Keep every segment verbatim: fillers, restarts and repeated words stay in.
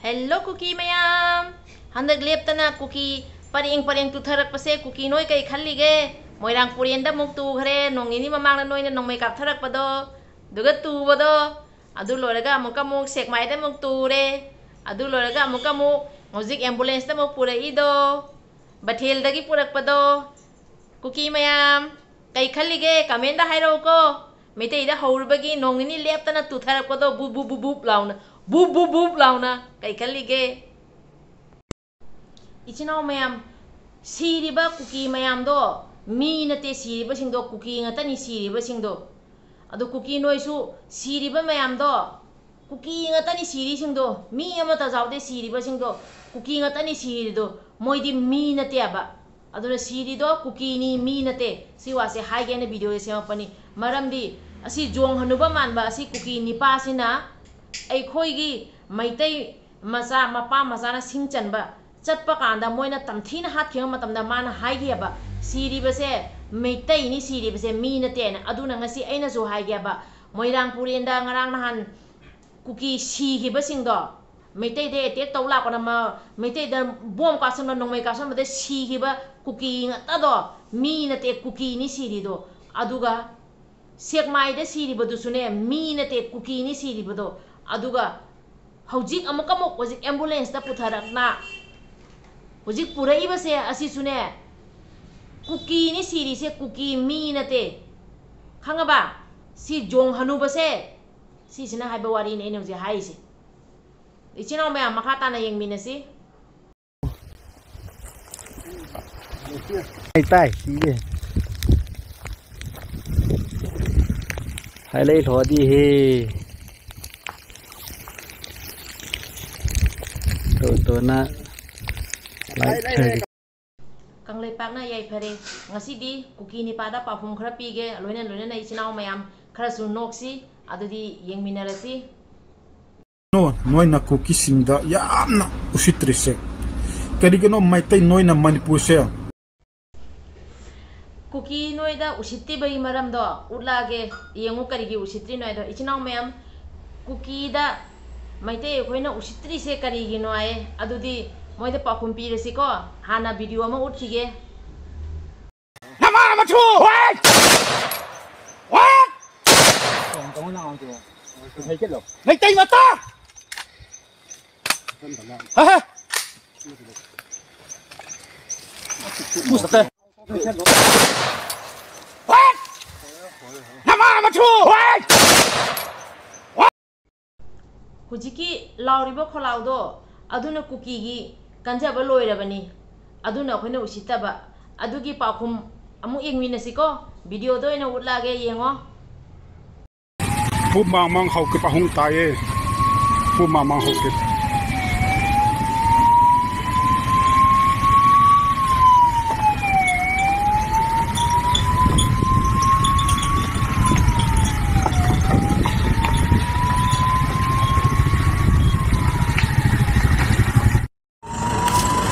Hello ꯀꯨꯀꯤ ꯃꯌꯥꯝ! ꯍꯟꯗꯛ ꯂꯦꯞꯇꯅ ꯀꯨꯀꯤ ꯄꯔꯦꯡ ꯄꯔꯦꯡ ꯇꯨꯊꯔꯛꯄꯁꯦ ꯀꯨꯀꯤ ꯅꯣꯏ ꯀꯩ ꯈꯜꯂꯤꯒꯦ? ꯃꯣꯏꯔꯥꯡ ꯄꯨꯔꯦꯟꯗ ꯑꯃꯨꯛ ꯇꯨꯈ꯭ꯔꯦ, ꯅꯣꯡ ꯅꯤꯅꯤ ꯃꯃꯥꯡꯗ ꯅꯣꯏꯅ ꯅꯣꯡꯃꯩ ꯀꯥꯞꯊꯔꯛꯄꯗꯣ, ꯑꯗꯨꯒ ꯇꯨꯕꯗꯣ, ꯑꯗꯨ ꯂꯣꯏꯔꯒ ꯑꯃꯨꯛꯀ ꯑꯃꯨꯛ ꯁꯦꯛꯃꯥꯏꯗ ꯑꯃꯨꯛ ꯇꯨꯔꯦ, ꯑꯗꯨ ꯂꯣꯏꯔꯒ ꯑꯃꯨꯛꯀ ꯑꯃꯨꯛ ꯍꯧꯖꯤꯛ ꯑꯦꯝꯕꯨꯂꯦꯟꯁꯇ ꯑꯃꯨꯛ ꯄꯨꯔꯛꯏꯗꯣ, ꯕꯊꯦꯜꯗꯒꯤ ꯄꯨꯔꯛꯄꯗꯣ꯫ ꯀꯨꯀꯤ ꯃꯌꯥꯝ, ꯀꯩ ꯈꯜꯂꯤꯒꯦ? ꯀꯃꯦꯟꯗ ꯍꯥꯏꯔꯛꯎꯀꯣ꯫ ꯃꯩꯇꯩꯗ ꯍꯧꯔꯨꯕꯒꯤ ꯅꯣꯡ ꯅꯤꯅꯤ ꯂꯦꯞꯇꯅ ꯇꯨꯊꯔꯛꯄꯗꯣ ꯕꯨꯞ ꯕꯨꯞ ꯕꯨꯞ ꯕꯨꯞ ꯂꯥꯎꯅ, ꯕꯨꯞ ꯕꯨꯞ ꯕꯨꯞ ꯂꯥꯎꯅ ꯀꯩ ꯈꯜꯂꯤꯒꯦ? ꯏꯆꯤꯟ ꯏꯅꯥꯎ ꯃꯌꯥꯝ, ꯁꯤꯔꯤꯕ ꯀꯨꯀꯤ ꯃꯌꯥꯝꯗꯣ ꯃꯤ ꯅꯠꯇꯦ ꯁꯤꯔꯤꯕꯁꯤꯡꯗꯣ, ꯀꯨꯀꯤ ꯉꯥꯛꯇꯅꯤ ꯁꯤꯔꯤꯕꯁꯤꯡꯗꯣ꯫ ꯑꯗꯨ ꯀꯨꯀꯤ ꯅꯣꯏꯁꯨ ꯁꯤꯔꯤꯕ ꯃꯌꯥꯝꯗꯣ ꯀꯨꯀꯤ ꯉꯥꯛꯇꯅꯤ ꯁꯤꯔꯤꯁꯤꯡꯗꯣ, ꯃꯤ ꯑꯃꯠꯇ ꯌꯥꯎꯗꯦ ꯁꯤꯔꯤꯕꯁꯤꯡꯗꯣ, ꯀꯨꯀꯤ ꯉꯥꯛꯇꯅꯤ ꯁꯤꯔꯤꯗꯣ, ꯃꯣꯏꯗꯤ ꯃꯤ ꯅꯠꯇꯦꯕ꯫ ꯑꯗꯨꯅ ꯁꯤꯔꯤꯗꯣ ꯀꯨꯀꯤꯅꯤ, ꯃꯤ ꯅꯠꯇꯦ꯫ ꯁꯤ ꯋꯥꯁꯦ ꯍꯥꯏꯒꯦꯅ ꯚꯤꯗꯤꯑꯣꯁꯦ ꯁꯦꯝꯃꯛꯄꯅꯤ꯫ ꯃꯔꯝꯗꯤ ꯑꯁꯤ ꯖꯣꯡ ꯍꯅꯨꯕ ꯃꯥꯟꯕ ꯑꯁꯤ ꯀꯨꯀꯤ ꯅꯤꯄꯥꯁꯤꯅ ꯑꯩꯈꯣꯏꯒꯤ ꯃꯩꯇꯩ ꯃꯆꯥ, ꯃꯄꯥ ꯃꯆꯥꯅ ꯁꯤꯡ ꯆꯟꯕ ꯆꯠꯄ ꯀꯥꯟꯗ ꯃꯣꯏꯅ ꯇꯝꯊꯤꯅ ꯍꯥꯠꯈꯤꯕ ꯃꯇꯝꯗ ꯃꯥꯅ ꯍꯥꯏꯈꯤꯑꯕ, "ꯁꯤꯔꯤꯕꯁꯦ ꯃꯩꯇꯩꯅꯤ, ꯁꯤꯔꯤꯕꯁꯦ ꯃꯤ ꯅꯠꯇꯦꯅ"꯫ ꯑꯗꯨꯅ ꯉꯁꯤ ꯑꯩꯅꯁꯨ ꯍꯥꯏꯒꯦꯕ, ꯃꯣꯏꯔꯥꯡ ꯄꯨꯔꯦꯟꯗ ꯉꯔꯥꯡ ꯅꯍꯥꯟ ꯀꯨꯀꯤ ꯁꯤꯈꯤꯕꯁꯤꯡꯗꯣ, ꯃꯩꯇꯩꯗ ꯑꯦꯇꯦꯛ ꯇꯧ ꯂꯥꯛꯄꯗ ꯃ-, ꯃꯩꯇꯩꯗ ꯕꯣꯝ ꯀꯥꯞꯁꯟꯕ, ꯅꯣꯡꯃꯩ ꯀꯥꯞꯁꯟꯕꯗ ꯁꯤꯈꯤꯕ ꯀꯨꯀꯤ ꯉꯥꯛꯇꯗꯣ ꯃꯤ ꯅꯠꯇꯦ, ꯀꯨꯀꯤꯅꯤ ꯁꯤꯔꯤꯗꯣ꯫ ꯑꯗꯨꯒ ꯁꯦꯛꯃꯥꯏꯗ ꯁꯤꯔꯤꯕꯗꯨꯁꯨꯅꯦ, ꯃꯤ ꯅꯠꯇꯦ, ꯀꯨꯀꯤꯅꯤ ꯁꯤꯔꯤꯕꯗꯣ꯫ ꯑꯗꯨꯒ ꯍꯧꯖꯤꯛ ꯑꯃꯨꯛꯀ ꯑꯃꯨꯛ ꯍꯧꯖꯤꯛ ꯑꯦꯝꯕꯨꯂꯦꯟꯁꯇ ꯄꯨꯊꯔꯛꯅ ꯍꯧꯖꯤꯛ ꯄꯨꯔꯛꯏꯕꯁꯦ ꯑꯁꯤꯁꯨꯅꯦ, ꯀꯨꯀꯤꯅꯤ ꯁꯤꯔꯤꯁꯦ, ꯀꯨꯀꯤ ꯃꯤ ꯅꯠꯇꯦ꯫ ꯈꯪꯉꯕ? ꯁꯤ ꯖꯣꯡ ꯍꯅꯨꯕꯁꯦ, ꯁꯤꯁꯤꯅ ꯍꯥꯏꯕ ꯋꯥꯔꯤꯅꯤ ꯑꯩꯅ ꯍꯧꯖꯤꯛ ꯍꯥꯏꯔꯤꯁꯦ꯫ ꯏꯆꯤꯟ ꯏꯅꯥꯎ ꯃꯌꯥꯝ, ꯃꯈꯥ ꯇꯥꯅ ꯌꯦꯡꯃꯤꯟꯅꯁꯤ꯫ ꯇꯥꯏ, ꯇꯥꯏ, ꯁꯤꯒꯦ꯫ ꯍꯥꯏ ꯂꯩ ꯊꯣꯛꯑꯗꯤ ꯍꯦ꯫ ꯇꯣ, ꯇꯣꯅ ꯂꯥꯏꯛ ꯊꯥꯔꯤ꯫ ꯀꯪꯂꯩꯄꯥꯛꯅ ꯌꯥꯏꯐꯔꯦ꯫ ꯉꯁꯤꯗꯤ ꯀꯨꯀꯤ ꯅꯤꯄꯥꯗ ꯄꯥꯎꯈꯨꯝ ꯈꯔ ꯄꯤꯒꯦ, ꯂꯣꯏꯅ ꯂꯣꯏꯅꯅ ꯏꯆꯤꯟ ꯏꯅꯥꯎ ꯃꯌꯥꯝ ꯈꯔꯁꯨ ꯅꯣꯛꯁꯤ, ꯑꯗꯨꯗꯤ ꯌꯦꯡꯃꯤꯟꯅꯔꯁꯤ꯫ ꯅꯣ-, ꯅꯣꯏꯅ ꯀꯨꯀꯤꯁꯤꯡꯗ ꯌꯥꯝꯅ ꯎꯁꯤꯠꯇ꯭ꯔꯤꯁꯦ ꯀꯔꯤꯒꯤꯅꯣ? ꯃꯩꯇꯩ ꯅꯣꯏꯅ ꯃꯅꯤꯄꯨꯔꯁꯦ ꯀꯨꯀꯤ ꯅꯣꯏꯗ ꯎꯁꯤꯠꯇ꯭ꯔꯤꯕꯒꯤ ꯃꯔꯝꯗꯣ ꯎꯠꯂꯛꯑꯒꯦ, ꯌꯦꯡꯉꯨ ꯀꯔꯤꯒꯤ ꯎꯁꯤꯠꯇ꯭ꯔꯤꯅꯣ ꯍꯥꯏꯗꯣ꯫ ꯏꯆꯤꯟ ꯏꯅꯥꯎ ꯃꯌꯥꯝ, ꯀꯨꯀꯤꯗ ꯃꯩꯇꯩ ꯑꯩꯈꯣꯏꯅ ꯎꯁꯤꯠꯇ꯭ꯔꯤꯁꯦ ꯀꯔꯤꯒꯤꯅꯣ ꯍꯥꯏ꯫ ꯑꯗꯨꯗꯤ ꯃꯣꯏꯗ ꯄꯥꯎꯈꯨꯝ ꯄꯤꯔꯁꯤꯀꯣ꯫ ꯍꯥꯟꯅ video ꯑꯃ ꯎꯠꯈꯤꯒꯦ꯫ ꯅꯃꯥ ꯃꯆꯨ! ꯍꯣꯏ! ꯍꯣꯏ! ꯃꯩꯇꯩ ꯃꯆꯥ! ꯍꯥ, ꯍꯥ! ꯍꯣꯏ! ꯅꯃꯥ ꯃꯆꯨ! ꯍꯣꯏ! ꯍꯧꯖꯤꯛꯀꯤ ꯂꯥꯎꯔꯤꯕ ꯈꯣꯜꯂꯥꯎꯗꯣ, ꯑꯗꯨꯅ ꯀꯨꯀꯤꯒꯤ ꯀꯟꯖꯕ ꯂꯣꯏꯔꯕꯅꯤ꯫ ꯑꯗꯨꯅ ꯑꯩꯈꯣꯏꯅ ꯎꯁꯤꯠꯇꯕ꯫ ꯑꯗꯨꯒꯤ ꯄꯥꯎꯈꯨꯝ ꯑꯃꯨꯛ ꯌꯦꯡꯃꯤꯟꯅꯁꯤꯀꯣ꯫ Videoꯗ ꯑꯣꯏꯅ ꯎꯠꯂꯛꯑꯒꯦ, ꯌꯦꯡꯉꯣ꯫ ꯄꯨꯝꯃꯥꯡ ꯃꯥꯡ ꯍꯧꯈꯤꯕ ꯑꯍꯨꯝ ꯇꯥꯏꯌꯦ꯫ ꯄꯨꯝꯃꯥꯡ ꯃꯥꯡ ꯍꯧꯈꯤꯕ꯫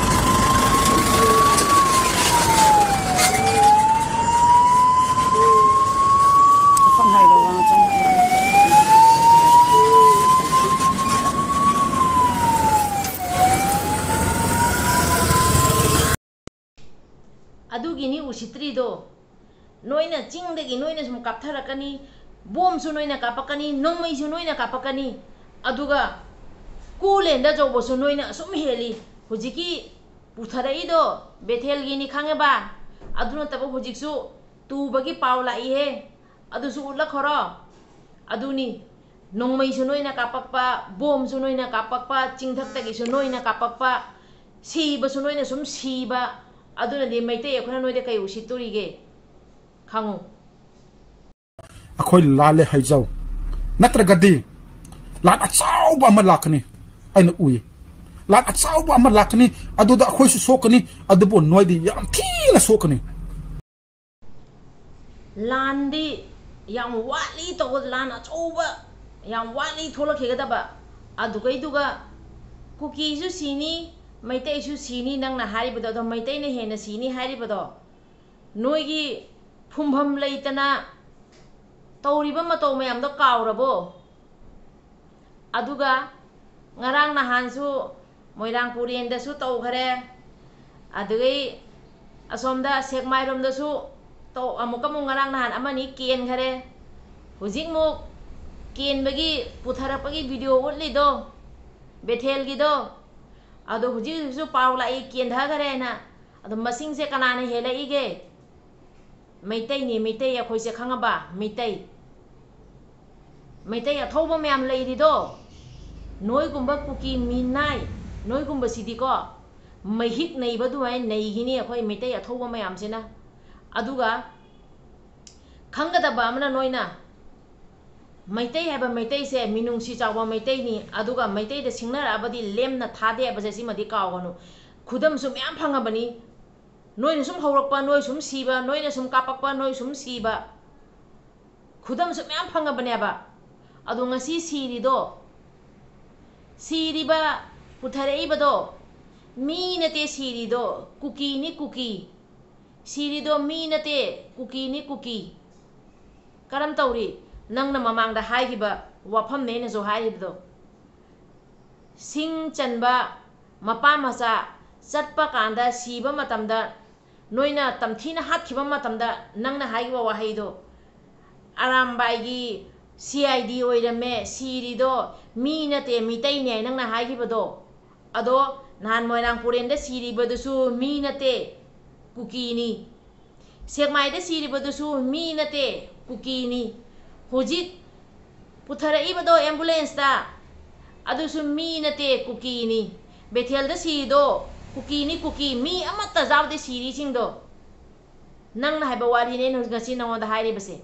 ꯑꯗꯨꯒꯤꯅꯤ ꯎꯁꯤꯠꯇ꯭ꯔꯤꯗꯣ꯫ ꯅꯣꯏꯅ ꯆꯤꯡꯗꯒꯤ ꯅꯣꯏꯅ ꯁꯨꯝ ꯀꯥꯞꯊꯔꯛꯀꯅꯤ, ꯕꯣꯝꯁꯨ ꯅꯣꯏꯅ ꯀꯥꯞꯄꯛꯀꯅꯤ, ꯅꯣꯡꯃꯩꯁꯨ ꯅꯣꯏꯅ ꯀꯥꯞꯄꯛꯀꯅꯤ, ꯑꯗꯨꯒ ꯀꯨꯂꯦꯟꯗ ꯌꯧꯕꯁꯨ ꯅꯣꯏꯅ ꯑꯁꯨꯝ ꯍꯦꯜꯂꯤ꯫ ꯍꯧꯖꯤꯛꯀꯤ ꯄꯨꯊꯔꯛꯏꯗꯣ ꯕꯦꯊꯦꯜꯒꯤꯅꯤ ꯈꯪꯉꯦꯕ? ꯑꯗꯨ ꯅꯠꯇꯕ ꯍꯧꯖꯤꯛꯁꯨ ꯇꯨꯕꯒꯤ ꯄꯥꯎ ꯂꯥꯛꯏꯍꯦ, ꯑꯗꯨꯁꯨ ꯎꯠꯂꯛꯈꯣꯔꯣ꯫ ꯑꯗꯨꯅꯤ, ꯅꯣꯡꯃꯩꯁꯨ ꯅꯣꯏꯅ ꯀꯥꯞꯄꯛꯄ, ꯕꯣꯝꯁꯨ ꯅꯣꯏꯅ ꯀꯥꯞꯄꯛꯄ, ꯆꯤꯡꯊꯛꯇꯒꯤꯁꯨ ꯅꯣꯏꯅ ꯀꯥꯞꯄꯛꯄ, ꯁꯤꯕꯁꯨ ꯅꯣꯏꯅ ꯁꯨꯝ ꯁꯤꯕ꯫ ꯑꯗꯨꯅꯗꯤ ꯃꯩꯇꯩ ꯑꯩꯈꯣꯏꯅ ꯅꯣꯏꯗ ꯀꯩ ꯎꯁꯤꯠꯇꯣꯔꯤꯒꯦ? ꯈꯪꯉꯨ꯫ ꯑꯩꯈꯣꯏ ꯂꯥꯜꯂꯦ ꯍꯥꯏꯖꯧ, ꯅꯠꯇ꯭ꯔꯒꯗꯤ ꯂꯥꯟ ꯑꯆꯧꯕ ꯑꯃ ꯂꯥꯛꯀꯅꯤ꯫ ꯑꯩꯅ ꯎꯏ, ꯂꯥꯟ ꯑꯆꯧꯕ ꯑꯃ ꯂꯥꯛꯀꯅꯤ꯫ ꯑꯗꯨꯗ ꯑꯩꯈꯣꯏꯁꯨ ꯁꯣꯛꯀꯅꯤ, ꯑꯗꯨꯕꯨ ꯅꯣꯏꯗꯤ ꯌꯥꯝ ꯊꯤꯅ ꯁꯣꯛꯀꯅꯤ꯫ ꯂꯥꯟꯗꯤ ꯌꯥꯝ ꯋꯥꯠꯂꯤ ꯇꯧꯕ, ꯂꯥꯟ ꯑꯆꯧꯕ ꯌꯥꯝ ꯋꯥꯠꯂꯤ ꯊꯣꯛꯂꯛꯈꯤꯒꯗꯕ꯫ ꯑꯗꯨꯒꯩꯗꯨꯒ ꯀꯨꯀꯤꯁꯨ ꯁꯤꯅꯤ, ꯃꯩꯇꯩꯁꯨ ꯁꯤꯅꯤ, ꯅꯪꯅ ꯍꯥꯏꯔꯤꯕꯗꯣ, ꯑꯗꯣ ꯃꯩꯇꯩꯅ ꯍꯦꯟꯅ ꯁꯤꯅꯤ ꯍꯥꯏꯔꯤꯕꯗꯣ, ꯅꯣꯏꯒꯤ ꯐꯨꯝꯐꯝ ꯂꯩꯇꯅ ꯇꯧꯔꯤꯕ ꯃꯇꯧ ꯃꯌꯥꯝꯗꯣ ꯀꯥꯎꯔꯕꯣ? ꯑꯗꯨꯒ ꯉꯔꯥꯡ ꯅꯍꯥꯟꯁꯨ ꯃꯣꯏꯔꯥꯡ ꯄꯨꯔꯦꯟꯗꯁꯨ ꯇꯧꯈꯔꯦ, ꯑꯗꯨꯗꯒꯤ ꯑꯁꯣꯝꯗ ꯁꯦꯛꯃꯥꯏꯔꯣꯝꯗꯁꯨ ꯇꯧ-, ꯑꯃꯨꯛꯀ ꯑꯃꯨꯛ ꯉꯔꯥꯡ ꯅꯍꯥꯟ ꯑꯃꯅꯤ ꯀꯦꯟꯈꯔꯦ꯫ ꯍꯧꯖꯤꯛꯃꯨꯛ ꯀꯦꯟꯕꯒꯤ, ꯄꯨꯊꯔꯛꯄꯒꯤ ꯚꯤꯗꯤꯑꯣ ꯎꯠꯂꯤꯗꯣ, ꯕꯦꯊꯦꯜꯒꯤꯗꯣ, ꯑꯗꯣ ꯍꯧꯖꯤꯛ ꯍꯧꯖꯤꯛꯁꯨ ꯄꯥꯎ ꯂꯥꯛꯏ ꯀꯦꯟꯊꯈꯔꯦꯅ꯫ ꯑꯗꯣ ꯃꯁꯤꯡꯁꯦ ꯀꯅꯥꯅ ꯍꯦꯜꯂꯛꯏꯒꯦ? ꯃꯩꯇꯩꯅꯤ, ꯃꯩꯇꯩ ꯑꯩꯈꯣꯏꯁꯦ, ꯈꯪꯉꯕ? ꯃꯩꯇꯩ, ꯃꯩꯇꯩ ꯑꯊꯧꯕ ꯃꯌꯥꯝ ꯂꯩꯔꯤꯗꯣ, ꯅꯣꯏꯒꯨꯝꯕ ꯀꯨꯀꯤ ꯃꯤꯅꯥꯏ, ꯅꯣꯏꯒꯨꯝꯕꯁꯤꯗꯤꯀꯣ, ꯃꯍꯤꯛ ꯅꯩꯕ ꯑꯗꯨꯃꯥꯏꯅ ꯅꯩꯈꯤꯅꯤ ꯑꯩꯈꯣꯏ ꯃꯩꯇꯩ ꯑꯊꯧꯕ ꯃꯌꯥꯝꯁꯤꯅ꯫ ꯑꯗꯨꯒ ꯈꯪꯒꯗꯕ ꯑꯃꯅ, ꯅꯣꯏꯅ ꯃꯩꯇꯩ ꯍꯥꯏꯕ ꯃꯩꯇꯩꯁꯦ ꯃꯤꯅꯨꯡꯁꯤ ꯆꯥꯎꯕ ꯃꯩꯇꯩꯅꯤ, ꯑꯗꯨꯒ ꯃꯩꯇꯩꯗ ꯁꯤꯡꯅꯔꯛꯑꯕꯗꯤ ꯂꯦꯝꯅ ꯊꯥꯗꯦ ꯍꯥꯏꯕꯁꯦ ꯁꯤꯃꯗꯤ ꯀꯥꯎꯒꯅꯨ꯫ ꯈꯨꯗꯝꯁꯨ ꯃꯌꯥꯝ ꯐꯪꯉꯕꯅꯤ꯫ ꯅꯣꯏꯅ ꯁꯨꯝ ꯍꯧꯔꯛꯄ, ꯅꯣꯏ ꯁꯨꯝ ꯁꯤꯕ, ꯅꯣꯏꯅ ꯁꯨꯝ ꯀꯥꯞꯄꯛꯄ, ꯅꯣꯏ ꯁꯨꯝ ꯁꯤꯕ, ꯈꯨꯗꯝꯁꯨ ꯃꯌꯥꯝ ꯐꯪꯉꯕꯅꯦꯕ꯫ ꯑꯗꯣ ꯉꯁꯤ ꯁꯤꯔꯤꯗꯣ, ꯁꯤꯔꯤꯕ, ꯄꯨꯊꯔꯛꯏꯕꯗꯣ, ꯃꯤ ꯅꯠꯇꯦ ꯁꯤꯔꯤꯗꯣ, ꯀꯨꯀꯤꯅꯤ, ꯀꯨꯀꯤ꯫ ꯁꯤꯔꯤꯗꯣ ꯃꯤ ꯅꯠꯇꯦ, ꯀꯨꯀꯤꯅꯤ, ꯀꯨꯀꯤ꯫ ꯀꯔꯝ ꯇꯧꯔꯤ? ꯅꯪꯅ ꯃꯃꯥꯡꯗ ꯍꯥꯏꯈꯤꯕ ꯋꯥꯐꯝꯅꯦ ꯑꯩꯅꯁꯨ ꯍꯥꯏꯔꯤꯕꯗꯣ꯫ ꯁꯤꯡ ꯆꯟꯕ ꯃꯄꯥ ꯃꯆꯥ ꯆꯠꯄ ꯀꯥꯟꯗ, ꯁꯤꯕ ꯃꯇꯝꯗ, ꯅꯣꯏꯅ ꯇꯝꯊꯤꯅ ꯍꯥꯠꯈꯤꯕ ꯃꯇꯝꯗ ꯅꯪꯅ ꯍꯥꯏꯈꯤꯕ ꯋꯥꯍꯩꯗꯣ, "ꯑꯔꯥꯝꯕꯥꯏꯒꯤ ꯁꯤ ꯑꯥꯏ ꯗꯤ ꯑꯣꯏꯔꯝꯃꯦ, ꯁꯤꯔꯤꯗꯣ ꯃꯤ ꯅꯠꯇꯦ, ꯃꯤꯇꯩꯅꯦ" ꯅꯪꯅ ꯍꯥꯏꯈꯤꯕꯗꯣ, ꯑꯗꯣ ꯅꯍꯥꯟ ꯃꯣꯏꯔꯥꯡ ꯄꯨꯔꯦꯟꯗ ꯁꯤꯔꯤꯕꯗꯨꯁꯨ ꯃꯤ ꯅꯠꯇꯦ, ꯀꯨꯀꯤꯅꯤ꯫ ꯁꯦꯛꯃꯥꯏꯗ ꯁꯤꯔꯤꯕꯗꯨꯁꯨ ꯃꯤ ꯅꯠꯇꯦ, ꯀꯨꯀꯤꯅꯤ꯫ ꯍꯧꯖꯤꯛ ꯄꯨꯊꯔꯛꯏꯕꯗꯣ ꯑꯦꯝꯕꯨꯂꯦꯟꯁꯇ, ꯑꯗꯨꯁꯨ ꯃꯤ ꯅꯠꯇꯦ, ꯀꯨꯀꯤꯅꯤ꯫ ꯕꯦꯊꯦꯜꯗ ꯁꯤꯔꯤꯗꯣ ꯀꯨꯀꯤꯅꯤ, ꯀꯨꯀꯤ꯫ ꯃꯤ ꯑꯃꯠꯇ ꯌꯥꯎꯗꯦ ꯁꯤꯔꯤꯁꯤꯡꯗꯣ꯫ ꯅꯪꯅ ꯍꯥꯏꯕ ꯋꯥꯔꯤꯅꯦ ꯑꯩꯅ ꯍꯧꯖꯤꯛ ꯉꯁꯤ ꯅꯉꯣꯟꯗ ꯍꯥꯏꯔꯤꯕꯁꯦ꯫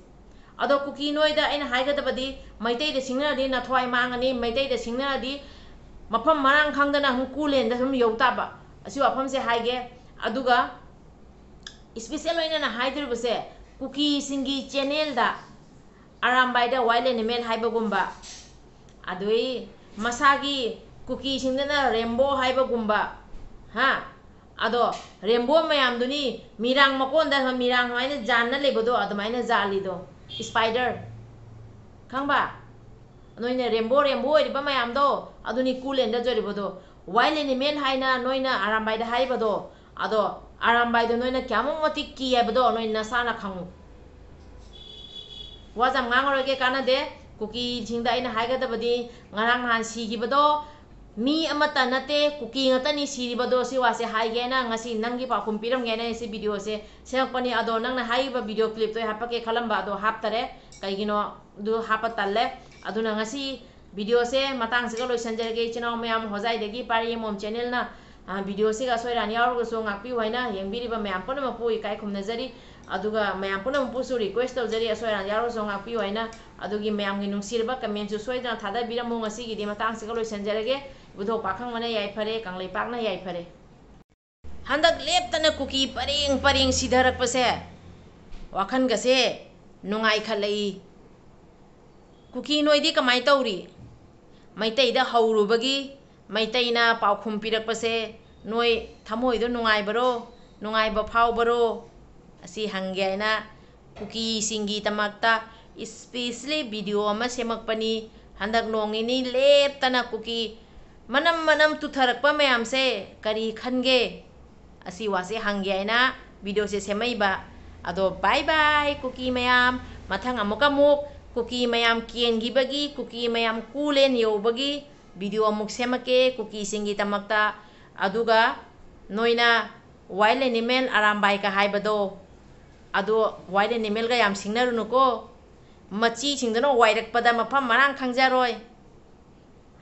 ꯑꯗꯣ ꯀꯨꯀꯤ ꯅꯣꯏꯗ ꯑꯩꯅ ꯍꯥꯏꯒꯗꯕꯗꯤ, ꯃꯩꯇꯩꯗ ꯁꯤꯡꯅꯔꯗꯤ ꯅꯊ꯭ꯋꯥꯏ ꯃꯥꯡꯉꯅꯤ, ꯃꯩꯇꯩꯗ ꯁꯤꯡꯅꯔꯗꯤ ꯃꯐꯝ ꯃꯔꯥꯡ ꯈꯪꯗꯅ ꯁꯨꯝ ꯀꯨꯂꯦꯟꯗ ꯁꯨꯝ ꯌꯧ ꯇꯥꯕ꯫ ꯑꯁꯤ ꯋꯥꯐꯝꯁꯦ ꯍꯥꯏꯒꯦ꯫ ꯑꯗꯨꯒ ꯏꯁꯄꯤꯁꯦꯜ ꯑꯣꯏꯅ ꯍꯥꯏꯗꯣꯔꯤꯕꯁꯦ, ꯀꯨꯀꯤꯁꯤꯡꯒꯤ ꯆꯦꯅꯦꯜꯗ ꯑꯔꯥꯝꯕꯥꯏꯗ ꯋꯥꯏꯜ ꯑꯦꯅꯤꯃꯦꯜ ꯍꯥꯏꯕꯒꯨꯝꯕ, ꯑꯗꯨꯏ ꯃꯁꯥꯒꯤ ꯀꯨꯀꯤꯁꯤꯡꯗꯅ ꯔꯦꯝꯕꯣ ꯍꯥꯏꯕꯒꯨꯝꯕ, ꯍꯥ? ꯑꯗꯣ ꯔꯦꯝꯕꯣ ꯃꯌꯥꯝꯗꯨꯅꯤ ꯃꯤꯔꯥꯡ ꯃꯀꯣꯟꯗ ꯃꯤꯔꯥꯡ ꯁꯨꯃꯥꯏꯅ ꯖꯥꯟꯅ ꯂꯩꯕꯗꯣ, ꯑꯗꯨꯃꯥꯏꯅ ꯖꯥꯜꯂꯤꯗꯣ, ꯏꯁꯄꯥꯏꯗꯔ, ꯈꯪꯕ? ꯅꯣꯏꯅ ꯔꯦꯝꯕꯣ, ꯔꯦꯝꯕꯣ ꯑꯣꯏꯔꯤꯕ ꯃꯌꯥꯝꯗꯣ, ꯑꯗꯨꯅꯤ ꯀꯨꯂꯦꯟꯗ ꯖꯣꯔꯤꯕꯗꯣ꯫ ꯋꯥꯏꯜ ꯑꯦꯅꯤꯃꯦꯜ ꯍꯥꯏꯅ ꯅꯣꯏꯅ ꯑꯔꯥꯝꯕꯥꯏꯗ ꯍꯥꯏꯕꯗꯣ, ꯑꯗꯣ ꯑꯔꯥꯝꯕꯥꯏꯗꯣ ꯅꯣꯏꯅ ꯀꯌꯥꯃꯨꯛ ꯃꯇꯤꯛ ꯀꯤ ꯍꯥꯏꯕꯗꯣ ꯅꯣꯏ ꯅꯁꯥꯅ ꯈꯪꯉꯨ꯫ ꯋꯥꯁꯦ ꯌꯥꯝ ꯉꯥꯡꯉꯔꯣꯏꯒꯦ, ꯀꯥꯟꯅꯗꯦ꯫ ꯀꯨꯀꯤꯁꯤꯡꯗ ꯑꯩꯅ ꯍꯥꯏꯒꯗꯕꯗꯤ, ꯉꯔꯥꯡ ꯅꯍꯥꯟ ꯁꯤꯈꯤꯕꯗꯣ ꯃꯤ ꯑꯃꯠꯇ ꯅꯠꯇꯦ, ꯀꯨꯀꯤ ꯉꯥꯛꯇꯅꯤ ꯁꯤꯔꯤꯕꯗꯣ꯫ ꯁꯤ ꯋꯥꯁꯦ ꯍꯥꯏꯒꯦꯅ ꯉꯁꯤ ꯅꯪꯒꯤ ꯄꯥꯎꯈꯨꯝ ꯄꯤꯔꯝꯒꯦꯅ ꯑꯩ ꯁꯤ ꯚꯤꯗꯤꯑꯣꯁꯦ ꯁꯦꯝꯃꯛꯄꯅꯤ꯫ ꯑꯗꯣ ꯅꯪꯅ ꯍꯥꯏꯔꯤꯕ ꯚꯤꯗꯤꯑꯣ ꯀ꯭ꯂꯤꯞꯇꯣ ꯑꯩ ꯍꯥꯞꯄꯛꯀꯦ ꯈꯜꯂꯝꯕ, ꯑꯗꯣ ꯍꯥꯞꯇꯔꯦ꯫ ꯀꯩꯒꯤꯅꯣ ꯑꯗꯨ ꯍꯥꯞꯄ ꯇꯜꯂꯦ꯫ ꯑꯗꯨꯅ ꯉꯁꯤ ꯚꯤꯗꯤꯑꯣꯁꯦ ꯃꯇꯥꯡꯁꯤꯒ ꯂꯣꯏꯁꯤꯟꯖꯔꯒꯦ꯫ ꯏꯆꯤꯟ ꯏꯅꯥꯎ ꯃꯌꯥꯝ, ꯍꯣꯖꯥꯏꯗꯒꯤ ꯄꯥꯔꯤ ꯑꯃꯣꯝ ꯆꯦꯅꯦꯜꯅ, ꯑ, ꯚꯤꯗꯤꯑꯣꯁꯤꯒ ꯑꯁꯣꯏ ꯑꯔꯥꯟ ꯌꯥꯎꯔꯒꯁꯨ ꯉꯥꯛꯄꯤꯌꯨ ꯍꯥꯏꯅ ꯌꯦꯡꯕꯤꯔꯤꯕ ꯃꯌꯥꯝ ꯄꯨꯝꯅꯃꯛꯄꯨ ꯏꯀꯥꯏ ꯈꯨꯝꯅꯖꯔꯤ꯫ ꯑꯗꯨꯒ ꯃꯌꯥꯝ ꯄꯨꯝꯅꯃꯛꯄꯨꯁꯨ ꯔꯤꯀ꯭ꯋꯦꯁ ꯇꯧꯖꯔꯤ, ꯑꯁꯣꯏ ꯑꯔꯥꯟ ꯌꯥꯎꯔꯒꯁꯨ ꯉꯥꯛꯄꯤꯌꯨ ꯍꯥꯏꯅ꯫ ꯑꯗꯨꯒꯤ ꯃꯌꯥꯝꯒꯤ ꯅꯨꯡꯁꯤꯔꯕ ꯀꯃꯦꯟꯁꯨ ꯁꯣꯏꯗꯅ ꯊꯥꯗꯕꯤꯔꯝꯃꯨ꯫ ꯉꯁꯤꯒꯤꯗꯤ ꯃꯇꯥꯡꯁꯤꯒ ꯂꯣꯏꯁꯤꯟꯖꯔꯒꯦ꯫ ꯏꯕꯨꯙꯧ ꯄꯥꯈꯪꯕꯅ ꯌꯥꯏꯐꯔꯦ, ꯀꯪꯂꯩꯄꯥꯛꯅ ꯌꯥꯏꯐꯔꯦ꯫ ꯍꯟꯗꯛ ꯂꯦꯞꯇꯅ ꯀꯨꯀꯤ ꯄꯔꯦꯡ ꯄꯔꯦꯡ ꯁꯤꯊꯔꯛꯄꯁꯦ ꯋꯥꯈꯜꯒꯁꯦ ꯅꯨꯡꯉꯥꯏꯈꯠꯂꯛꯏ꯫ ꯀꯨꯀꯤ ꯅꯣꯏꯗꯤ ꯀꯃꯥꯏ ꯇꯧꯔꯤ? ꯃꯩꯇꯩꯗ ꯍꯧꯔꯨꯕꯒꯤ, ꯃꯩꯇꯩꯅ ꯄꯥꯎꯈꯨꯝ ꯄꯤꯔꯛꯄꯁꯦ ꯅꯣꯏ ꯊꯃꯣꯏꯗꯣ ꯅꯨꯡꯉꯥꯏꯕꯔꯣ? ꯅꯨꯡꯉꯥꯏꯕ ꯐꯥꯎꯕꯔꯣ? ꯑꯁꯤ ꯍꯪꯒꯦ ꯍꯥꯏꯅ ꯀꯨꯀꯤꯁꯤꯡꯒꯤꯗꯃꯛꯇ specially ꯚꯤꯗꯤꯑꯣ ꯑꯃ ꯁꯦꯝꯃꯛꯄꯅꯤ꯫ ꯍꯟꯗꯛ ꯅꯣꯡ ꯅꯤꯅꯤ ꯂꯦꯞꯇꯅ ꯀꯨꯀꯤ ꯃꯅꯝ ꯃꯅꯝ ꯇꯨꯊꯔꯛꯄ ꯃꯌꯥꯝꯁꯦ ꯀꯔꯤ ꯈꯟꯒꯦ? ꯑꯁꯤ ꯋꯥꯁꯦ ꯍꯪꯒꯦ ꯍꯥꯏꯅ ꯚꯤꯗꯤꯑꯣꯁꯦ ꯁꯦꯝꯃꯛꯏꯕ꯫ ꯑꯗꯣ bye bye ꯀꯨꯀꯤ ꯃꯌꯥꯝ, ꯃꯊꯪ ꯑꯃꯨꯛꯀ ꯑꯃꯨꯛ ꯀꯨꯀꯤ ꯃꯌꯥꯝ ꯀꯦꯟꯈꯤꯕꯒꯤ, ꯀꯨꯀꯤ ꯃꯌꯥꯝ ꯀꯨꯂꯦꯟ ꯌꯧꯕꯒꯤ ꯚꯤꯗꯤꯑꯣ ꯑꯃꯨꯛ ꯁꯦꯝꯃꯛꯀꯦ ꯀꯨꯀꯤꯁꯤꯡꯒꯤꯗꯃꯛꯇ꯫ ꯑꯗꯨꯒ ꯅꯣꯏꯅ ꯋꯥꯏꯜ ꯑꯦꯅꯤꯃꯦꯜ ꯑꯔꯥꯝꯕꯥꯏꯒ ꯍꯥꯏꯕꯗꯣ, ꯑꯗꯣ ꯋꯥꯏꯜ ꯑꯦꯅꯤꯃꯦꯜꯒ ꯌꯥꯝ ꯁꯤꯡꯅꯔꯨꯅꯨꯀꯣ꯫ ꯃꯆꯤꯁꯤꯡꯗꯨꯅ ꯋꯥꯏꯔꯛꯄꯗ ꯃꯐꯝ ꯃꯔꯥꯡ ꯈꯪꯖꯔꯣꯏ꯫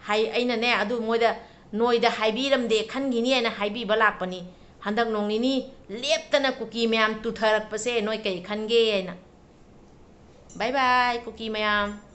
ꯍꯥꯏ, ꯑꯩꯅꯅꯦ ꯑꯗꯨ ꯃꯣꯏꯗ, ꯅꯣꯏꯗ ꯍꯥꯏꯕꯤꯔꯝꯗꯦ ꯈꯟꯈꯤꯅꯤ ꯍꯥꯏꯅ ꯍꯥꯏꯕꯤꯕ ꯂꯥꯛꯄꯅꯤ꯫ ꯍꯟꯗꯛ ꯅꯣꯡ ꯅꯤꯅꯤ ꯂꯦꯞꯇꯅ ꯀꯨꯀꯤ ꯃꯌꯥꯝ ꯇꯨꯊꯔꯛꯄꯁꯦ ꯅꯣꯏ ꯀꯩ ꯈꯟꯒꯦ ꯍꯥꯏꯅ꯫ Bye bye ꯀꯨꯀꯤ ꯃꯌꯥꯝ꯫